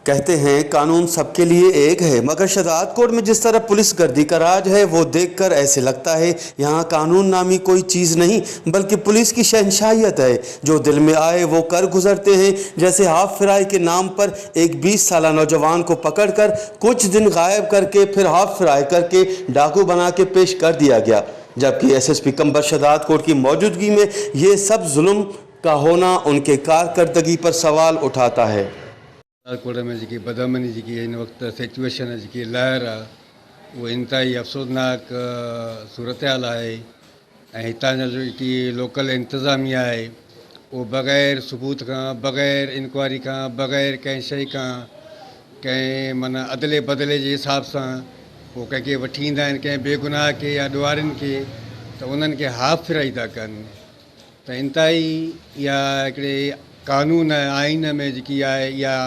कहते हैं कानून सबके लिए एक है, मगर शहदादकोट में जिस तरह पुलिस गर्दी का राज है वो देखकर ऐसे लगता है यहाँ कानून नामी कोई चीज़ नहीं बल्कि पुलिस की शहनशाहियत है। जो दिल में आए वो कर गुजरते हैं। जैसे हाफ फ्राई के नाम पर एक 20 साल नौजवान को पकड़कर कुछ दिन गायब करके फिर हाफ फ्राई करके डाकू बना के पेश कर दिया गया, जबकि एसएसपी कंबर शहदादकोट की मौजूदगी में ये सब जुल्म का होना उनके कारकर्दगी पर सवाल उठाता है। शहदादकोट में जेकी बदअमनी जेकी हिन वक़्तु सिचुएशन जेकी लहर आहे उहो इंतिहाई अफ़सोसनाक सूरत हाल आहे ऐं हितां जा जेकी लोकल इंतिज़ामिया आहे उहो बग़ैर सबूत खां, बग़ैर इंक्वायरी खां, बग़ैर कंहिं शइ खां, कंहिं माना अदले बदले जे हिसाब सां पोइ कंहिंखे वठी ईंदा आहिनि, कंहिं बेगुनाह खे या ॾुहारियुनि खे, त उन्हनि खे हाफ़ फ्राई था कनि। त इंतिहाई इहा हिकिड़ी कानून आइन में जेकी आहे इहा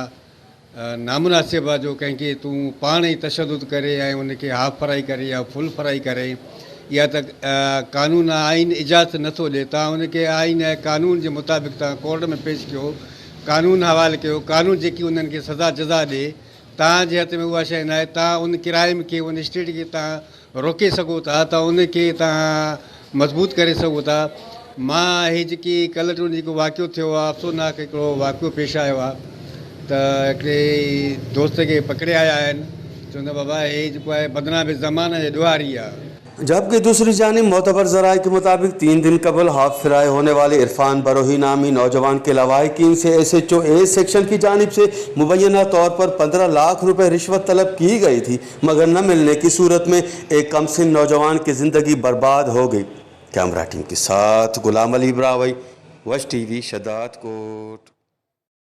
नामुनासिब आहे जो कंहिंखे तूं पाण ई तशदुद करे ऐं उनखे हाफ़ फ्राई करे या फुल फ्राई करे, इहा त कानून आइन इजाज़त नथो ॾिए। तव्हां उनखे आइन ऐं कानून जे मुताबिक़ तव्हां कोर्ट में पेश कयो, कानून हवाले कयो, कानून जेकी उन्हनि खे सज़ा जज़ा ॾिए, तव्हांजे हथ में उहा शइ न आहे। तव्हां उन क्राइम खे, उन स्टेट खे तव्हां रोके सघो था, त उनखे तव्हां मज़बूत करे सघो था। मां हे जेकी कल्ह टियों जेको वाक़ियो थियो आहे, अफ़सोसनाक हिकिड़ो वाक़ियो पेश आयो आहे त हिकिड़े दोस्त खे पकड़े आया आहिनि, चवंदा बाबा हे जेको आहे बदनाम ज़माने जे ॾुहारी आहे। जबकि दूसरी जानिब मोतबर ज़राए के मुताबिक 3 दिन कबल हाफ फ्राई होने वाले इरफान बरोही नामी नौजवान के लवाहिकीन से SHO A section की जानिब से मुबैना तौर पर 15 लाख रुपए रिश्वत तलब की गई थी, मगर न मिलने की सूरत में एक कमसिन नौजवान की ज़िंदगी बर्बाद हो गई। कैमरा टीम के साथ गुलाम अली ब्रावई, वश टीवी, शहदादकोट।